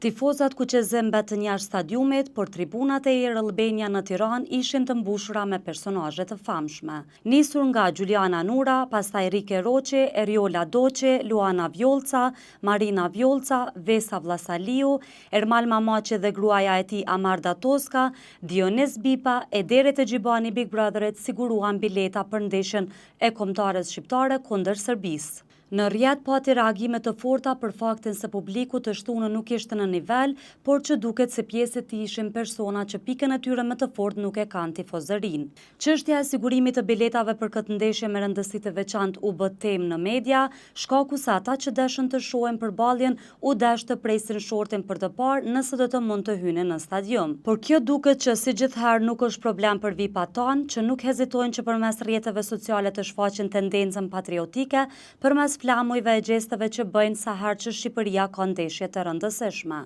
Tifozat kuqezi mbetën jashtë stadiumit, por tribunat e Air Albania në Tiranë ishin të mbushura me personazhe të famshme. Nisur nga Gjyljana Nura, pastaj Rike Roçi, Eriola Doçi, Luana Vjollca, Marina Vjollca, Vesa Vllasaliu, Ermal Mamaqi dhe gruaja e tij Amarda Toska, Dionis Bipa e deri te Xhibani i Big Brotherit siguruan bileta për ndeshjen e kombëtares shqiptare kundër Serbisë. Në rrjet pati reagime të forta për faktin se publiku të shtunën nuk ishte në nivel, por që duket se pjesë e tij ishin persona që pikën e tyre më të fortë nuk e kanë tifozërinë. Çështja e sigurimit të biletave për këtë ndeshje me rëndësi të veçantë u bë temë në media, shkaku se ata që deshën të shohin përballjen u desh të presin shortin për të parë nëse do të mund të hynin në stadium. Por kjo duket që si gjithherë nuk është problem për VIP-at tanë, që nuk hezitojnë që përmes rrjeteve sociale të shfaqin tendencën patriotike përmes flamujve e gjesteve që bëjnë sa herë që Shqipëria ka ndeshje të rëndësishme.